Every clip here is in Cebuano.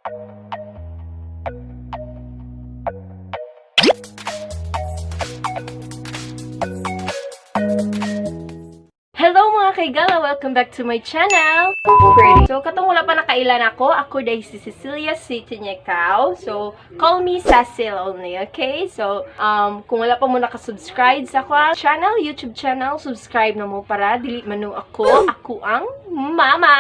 Hello, mga kaigala! Welcome back to my channel! Pretty. So, katong wala pa nakailan ako, ako dahil si Cecilia C. Tinyakaw. So, call me Cecil only, okay? So, kung wala pa mo nakasubscribe sa ako channel, YouTube channel, subscribe na mo para dili man no ako, ako ang mama!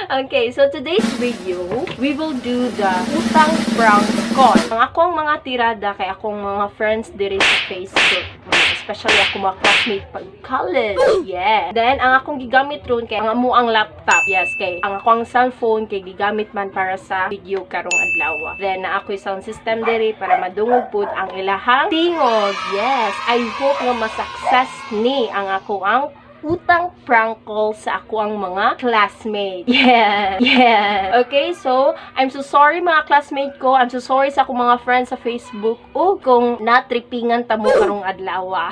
Okay, so today's video, we will do the utang prank call. Ang akong mga tirada kay akong mga friends diri sa Facebook. Especially ako mga classmate pag college. Yeah. Then, ang akong gigamit ron kay ang amo ang laptop. Yes, kay ang akong cellphone kay gigamit man para sa video karong adlaw. Then, na ako'y sound system diri para madungog pud ang ilahang tingog. Yes, I hope nga ma-success ni ang ako ang utang prank call sa ako ang mga classmate. Yeah. Okay, so, I'm so sorry, mga classmate ko. I'm so sorry sa akong mga friends sa Facebook. O kung natripingan ta mo karong adlaw.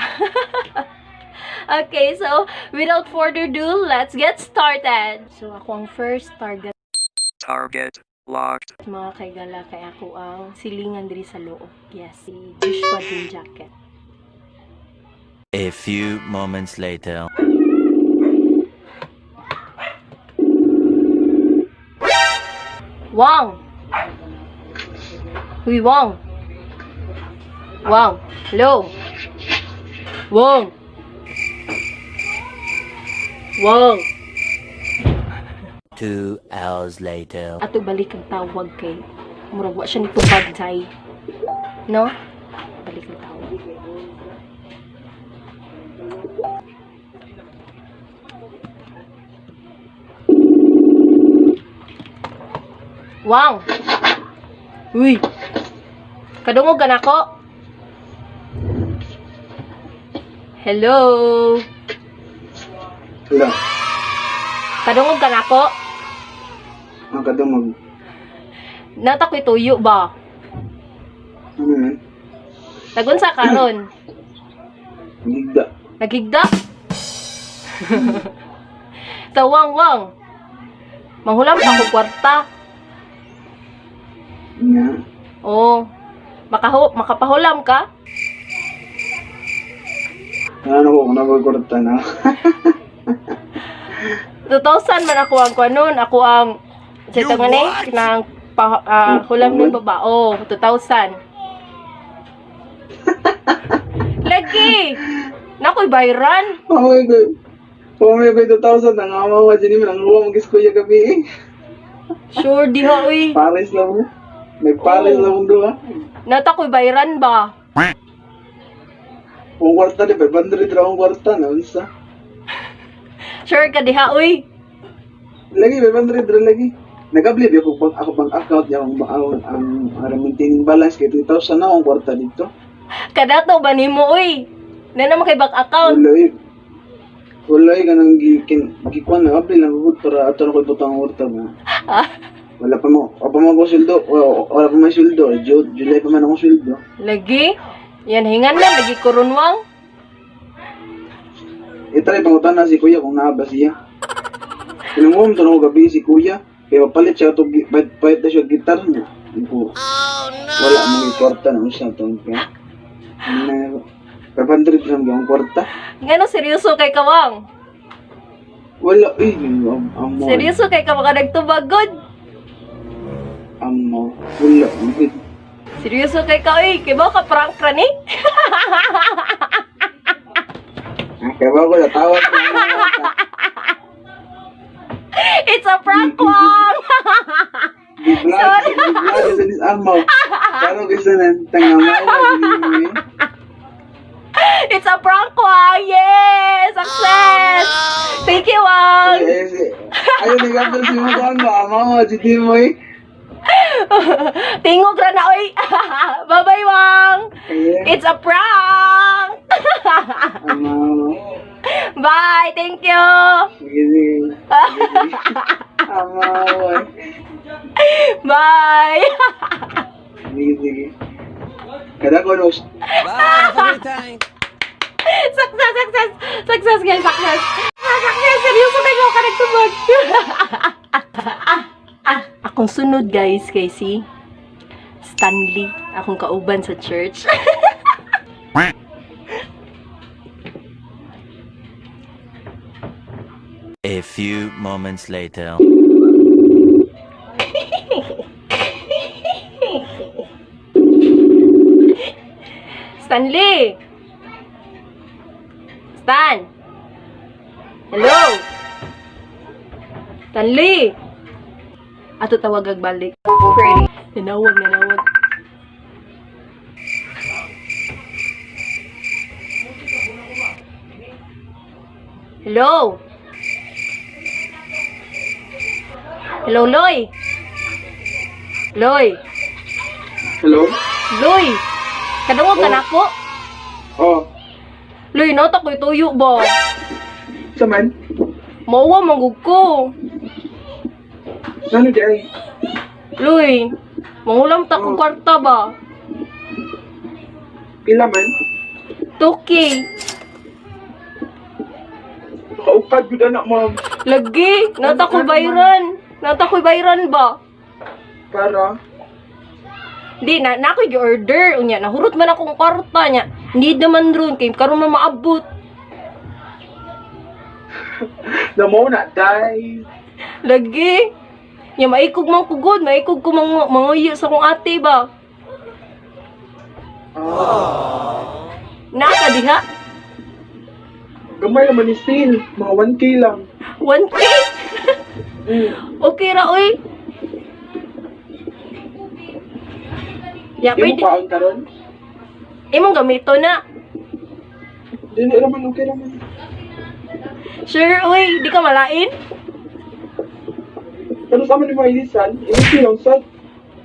Okay, so, without further ado, let's get started. So, ako ang first target Target locked. mga kaigala, kay ako ang silingan diri sa loob. Yes, si Joshua Jean Jacket. A few moments later. Wang! Huy, Wang! Wang! Hello! Wang! Wang! 2 hours later. Ato balik ang tawag kay murag wa siya nito bagtay. No? Balik ang tawag. Wang! Uy! Kadungog ka nako? Hello? Wala. Kadungog ka nako? Ang kadungog. Nata ko'y tuyo ba? Ano man? Tagun sa karon. Gigda. Nagigda? Sa wang wang. Manghulam pa ko kwarta. Nga. Oo. Makaho, makapahulam ka? Ano ko kung nagkakwarta na? 2,000 man ako ang kuanon. Ako ang sa ito nga ni, kinang pa, hulam ng baba. Oh, 2,000. Lagi! Nakoy bayran. Oh my God. Oh my God, 2,000. Ang ama ko. Diyan naman. Ang uwa mag kuya gabi eh. Sure diha uy. Paris lang mo. Nagparis Oh. lang mong duha. Nata ko'y bayran ba? Kung kwarta di, 500 raw ang kwarta na. Unsa? Sure ka diha uy. Lagi, 500 raw lagi. Nag-apply ako pang ako pang account niya ang ang maintaining balance kay 2,000 na akong kwarta dito. Kadato ba nimo uy? Na naman kay bank account. Wala eh. Wala eh, kanang gikuan na apply lang gud para ato na ko ibutang ang kwarta ba. Ah. Wala pa mo, wala pa mo ako sweldo, wala pa may sweldo, July pa man ako sweldo. Lagi. Yan hingan na lagi kurunwang. I-try pangutan na si kuya kung naa ba siya. Tinungom to na gabi si kuya, kaya papalit siya to, palit na siya gitar niya. Ko, wala mo may kwarta na usa taon ka. Na, 500 lang ang kwarta. Ngano seryoso kay kawang? Wala, eh, ang mo. Seryoso kay ka maka nagtubag gud. Amo, wala, good. Seryoso kay ka oy, kay ba ka prank ra ni? Kaya ba ko natawa ko ng mga bata. It's a prank, Wang. Gi-vlog, gi-vlog sa nis amo. Pero gusto na, tanga mo, eh. It's a prank, Wang. Yes, success. Thank you, Wang. Ayun, nag-upload si mo mo, amo mo, si mo eh. Tingog ra na oy. Bye-bye, Wang. Kaya, It's a prank. amo. Bye. Thank you. Sige, sige. Amo, eh. Bye. Sige, sige. Kada ko, no, Success, success. Success, guys, success. Success, seryoso kayo ka nagtubag. Ah, ah, ako Akong sunod, guys, kay si Stanley, akong kauban sa church. A few moments later. Stanley! Stan! Hello! Stanley! Ato tawag ag balik. Pretty. Nanawag, nanawag. Hello? Hello, Loy! Loy! Hello? Loy! Kadungog ka na ako? Oh, Loy, nata ko'y tuyo ba? sa man? Mauwa manggug ko. Ano di ay? Loy, mangulam ta kong kwarta ba? Pila man? 2K. Kaupad gud anak ma'am. Lagi, nata ko'y bayran. Nata ko'y bayran ba? Para Di, na ako'y gi-order. Unya, nahurot man akong kwarta niya. Hindi naman ron, kay karon man maabot. namo na day. Lagi. Nya, maikog man ko good. Maikog ko manguyo sa kong ate ba? Ah, Naka diha. gamay naman ni Seal, mga 1K lang. 1K. Okay ra, oy. Ya, Di mo pwede. paon karon? Imong gamito na. Dili raman okay raman. Sure, uy, di ka malain? Pero sa man ni Mailisan, ilisan lang sad.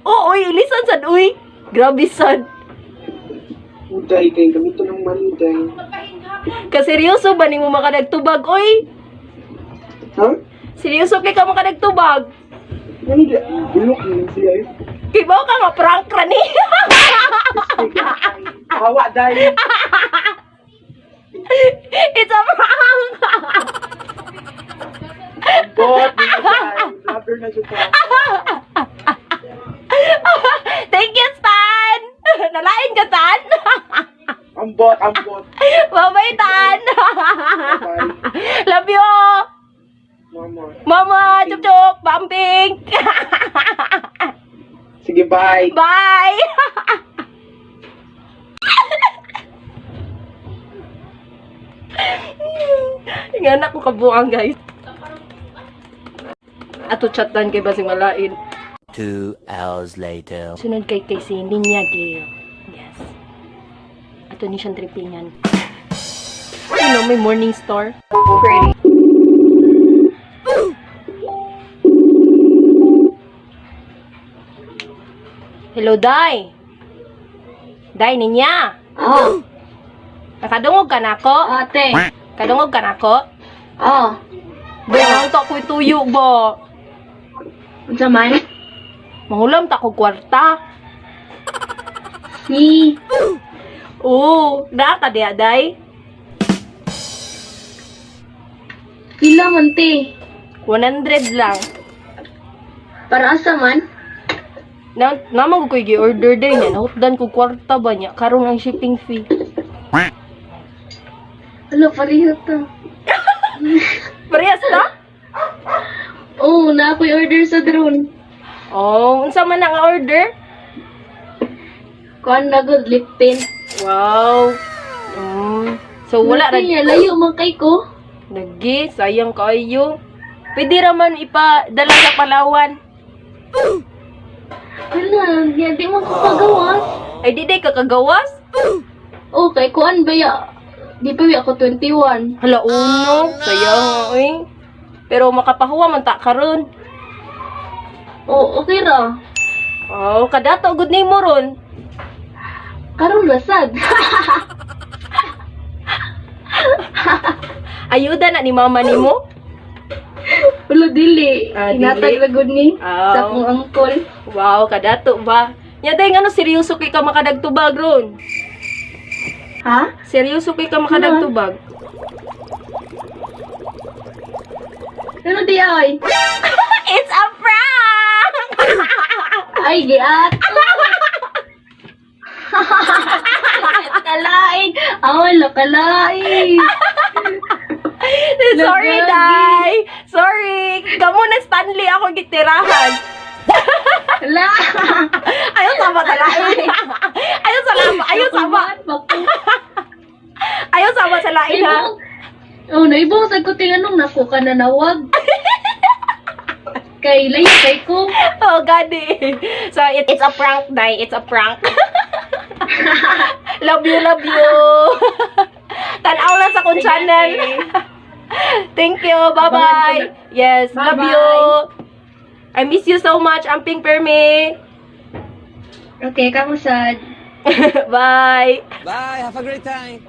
Oo, uy, ilisan sad, uy. Grabe sad. Uday kay gamito ng money day. Kaseryoso ba nimo makadagtubag, uy? Ha? Seryoso kay ka makadagtubag? Ano di? Bulok ni siya eh. Kay ba ka nga prank ra ni? Hawa day. It's a prank. Bot, di na day. Rubber na jud ka. Thank you, Stan. Nalain ka, Stan. Ambot, ambot. Bye-bye, Tan. Bye. Love you. Mama. Mama, chup chup, bumping. Sige, bye. Bye. Nga anak ko kabuang, guys. Ato chatan kay basing malain. 2 hours later. Sunod kay si Ninya Gale. Yes. Ato ni siyang tripingan. You know, may morning star. Pretty. Hello, Day. Day, Ninya. Oh, Nakadungog ka na ako? ate. Kadungog ka na ako? Oh, Day, ta ko'y tuyo ba? unsa man? Mangulam ta ko kwarta. Ni, Oo, naa ka diya, Day? pila man te? 100 lang. Para asa man? Na naman ko gi-order day niya, nahutdan ko kwarta ba niya, karon ang shipping fee. Alo, pareho to. Parehas na? Oh, na ako'y order sa drone. Oh, unsa man ang order? Kuan na good lip paint. Wow. So wala ra Niya, layo man kay ko. Nagi, sayang kaayo. Pwede ra man ipadala sa Palawan. Hala, niya di man ko pagawas. Ay di day kakagawas? Oh, kay kuan ba ya? Di pa ya ako 21. Hala uno, sayang nga oy. Pero makapahuwa man ta karon. Oh, okay ra. Oh, kadato gud nimo ron. Karon lasad. Ayuda na ni mama nimo. Wala dili. Ah, dili. Hinatag ra gud ni Ah. sa akong angkol. Wow, kadato ba? Nya day ngano seryoso kay ka makadagtubag ron? Ha? Seryoso kay ka makadagtubag? Ano di ay? It's a prank! Ay, giat. Kalain. Awala, kalain. Sorry, Lagagi. Day. Sorry. Kamo na Stanley ako gitirahan. La. Ayaw sama sa lain. Ayaw sama, ayaw sama. Ayaw sama sa lain ha. Oh, naibong sa ko tinganong nako ka nanawag. Kay layo kay ko. Oh, gani. So, it's a prank, Day. It's a prank. Love you, love you. Tanaw lang sa akong channel. Thank you. Bye-bye. Yes, love Bye-bye. you. I miss you so much. Amping permi. Okay, kamusad. Bye. Bye, have a great time.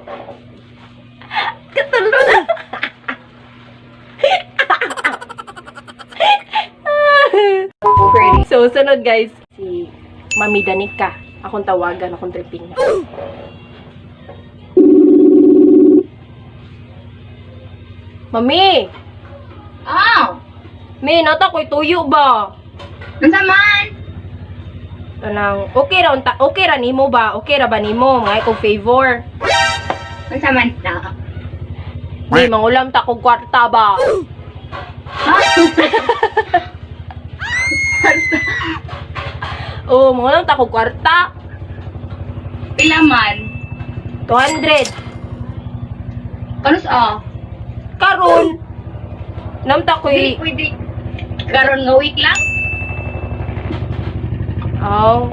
Katulo na. Pretty. So, sunod guys, si Mami Danica. Akong tawagan, akong tripping na. Mami! Aw! Mi, nata ko'y tuyo ba? Unsa man? Kanang, okay ra, unta, okay ra nimo ba? Okay ra ba nimo? Mga kong favor. Unsa man na? Mi, mangulam ta kog kwarta ba? Oh, mangulam ta kog kwarta. Pila man? 200. Kanus ah? Karon, namta Dili ko'y pwede. Karon nga week lang? Oh.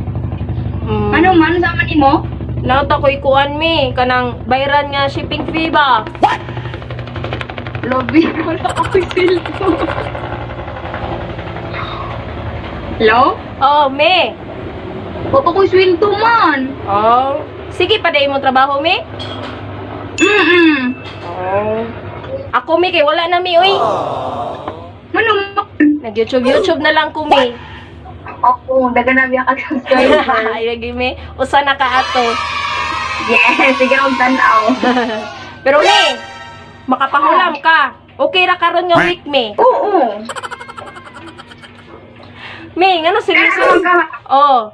Ano man sa man nimo? Namta ko'y kuan mi kanang bayran nga shipping fee ba? Lobby, wala ako cellphone. Hello? Oh, mi. Wala ko sweldo man. Oh. Sige pa mo trabaho mi. Mm. Oh. Ako mi kay wala na mi oy. Ano man? Nag YouTube YouTube na lang ko mi. Ako, daga na biya ka subscriber. Ay lagi mi. Usa na ka ato. Yes, sige akong tanaw. Pero mi, makapahulam ka. Okay ra karon nga week mi. Oo. Mi, ngano seryoso? Karon ka. Oh.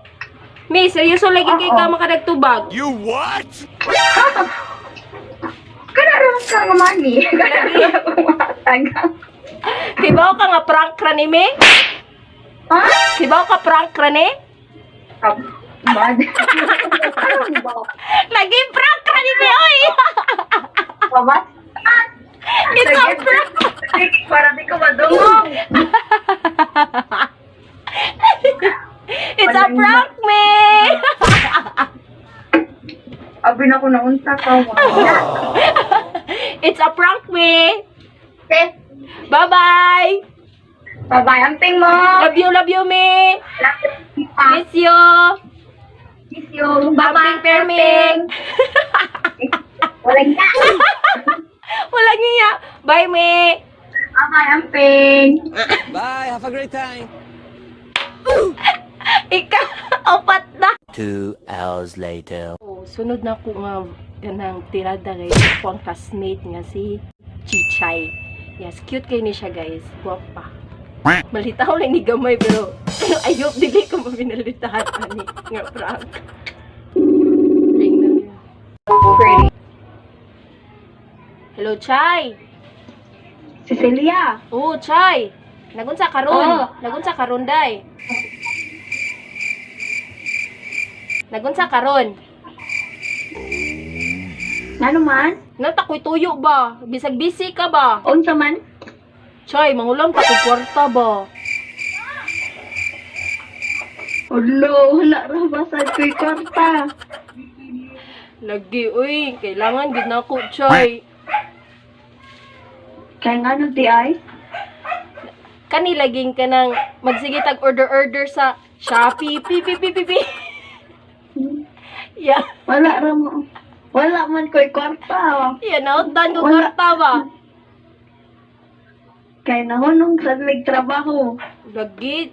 Mi, seryoso lagi kay ka Oo. makadagtubag. You what? Kana ka nga mani. Kana ra ka nga. Kibaw ka nga prank ra ni mi? Ha? Kibaw ka prank ra ni? Ah, bad. Ano ba? Lagi prank ra ni mi oy. Babat? It's a prank. Para di ko madungog. It's a prank me. Abi na ko naunta ka. Wala. It's a prank me. Okay. Bye-bye. Bye-bye. Amping mo. Love you me. Miss you. Miss you. Bye-bye. Amping permi. Walang na. Wala niya. Bye me. Bye-bye, Amping. Bye, have a great time. Ikaw, opat na. 2 hours later. Oh, sunod na ko nga ganang tirada guys. Ako ang classmate nga si Chichay. Yes, cute kay ni siya guys. Guwapa. Malitaw lang ni gamay pero ayop dili ko mabinalitahan ani nga prank. Ring na yun. Pretty. Hello, Chay. Cecilia. Oh, Chay. Nagunsa karon? Oh. Nagunsa karon day? Nagunsa karon? Ano man? Nanta ko'y tuyo ba? Bisag busy ka ba? Unsa man? Chay, mangulam ta kog kwarta ba? Ulo, wala ra basad ko'y kwarta. Lagi, uy, kailangan gid na ako, Chay. Kaya nga nung ti ay? Kani laging ka nang magsige tag order-order sa Shopee, p p p p p. Yeah, Wala ra mo. Wala man ko'y kwarta. yeah, nautdan ko Wala. kwarta ba? Kaya nahunong sa trabaho. Lagi,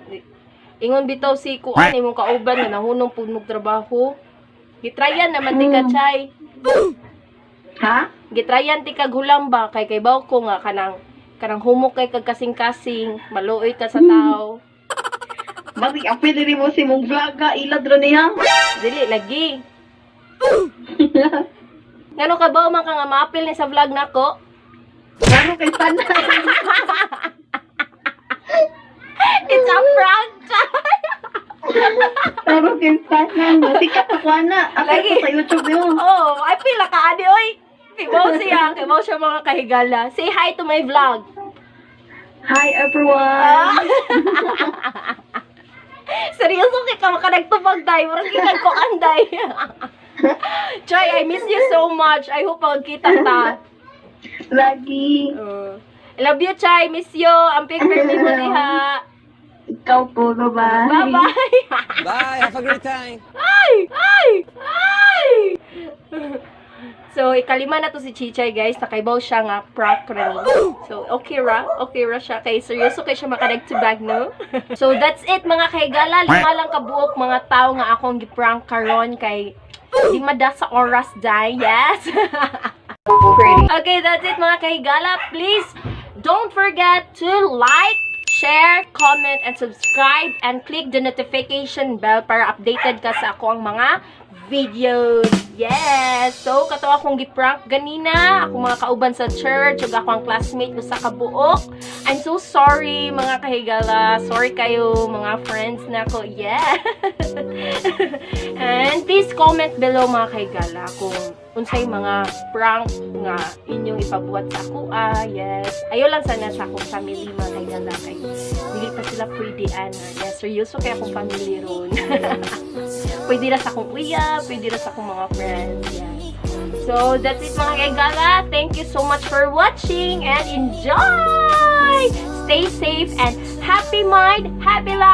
ingon bitaw si kuan imong kauban nga nahunong pud mo trabaho. Gitrayan naman ti ka, Chay. Ha? Gitrayan ti kag hulam ba kay kay baw ko nga kanang kanang humok kay kag kasing-kasing, maluoy ka sa tao. Basi apil diri mo si mong vlog ka, ilad ra niya. Dili lagi. Ngano ka ba man ka nga maapil ni sa vlog nako? Klaro kay tanan. It's a prank. Klaro kay tanan. Sikat ako ana. Apil Lagi. ko sa YouTube yun. Oh, I feel like kaani oy. Kibaw siya, kibaw siya, mga kahigala. Say hi to my vlog. Hi everyone. Seryoso kay ka makanagtubag day, murag gikan ko anday. Choy, I miss you so much. I hope magkita ta. Lagi. I love you, Chay. Miss you. Ang pig mo diha. Ikaw po, bye-bye. Bye-bye. Bye, have a great time. Ay! Ay! Ay! So, ikalima na to si Chichay, guys. Nakaibaw siya nga prank ra ni. So, okay ra. Okay ra siya. Kay seryoso kay siya makanagtubag, no? So, that's it, mga kahigala. Lima lang kabuok mga tao nga akong giprank karon kay di mada sa oras, day. Yes! Okay, that's it, mga kahigala. Please, don't forget to like, share, comment, and subscribe, and click the notification bell para updated ka sa ako ang mga videos. Yes! So, kato akong giprank ganina. Ako mga kauban sa church, ug ako ang classmate ko sa kabuok. I'm so sorry, mga kahigala. Sorry kayo, mga friends na ko. Yeah! And please comment below, mga kahigala, kung unsay mga prank nga inyong ipabuhat sa ako. Ah, yes. Ayaw lang sana sa akong family, mga kahigala, kay dili pa sila pwede ana. Yes, seryoso kay akong family ron. Pwede ra sa akong uya, pwede ra sa akong mga friends. Yes. So, that's it, mga kahigala. Thank you so much for watching and enjoy! Stay safe and happy mind, happy life!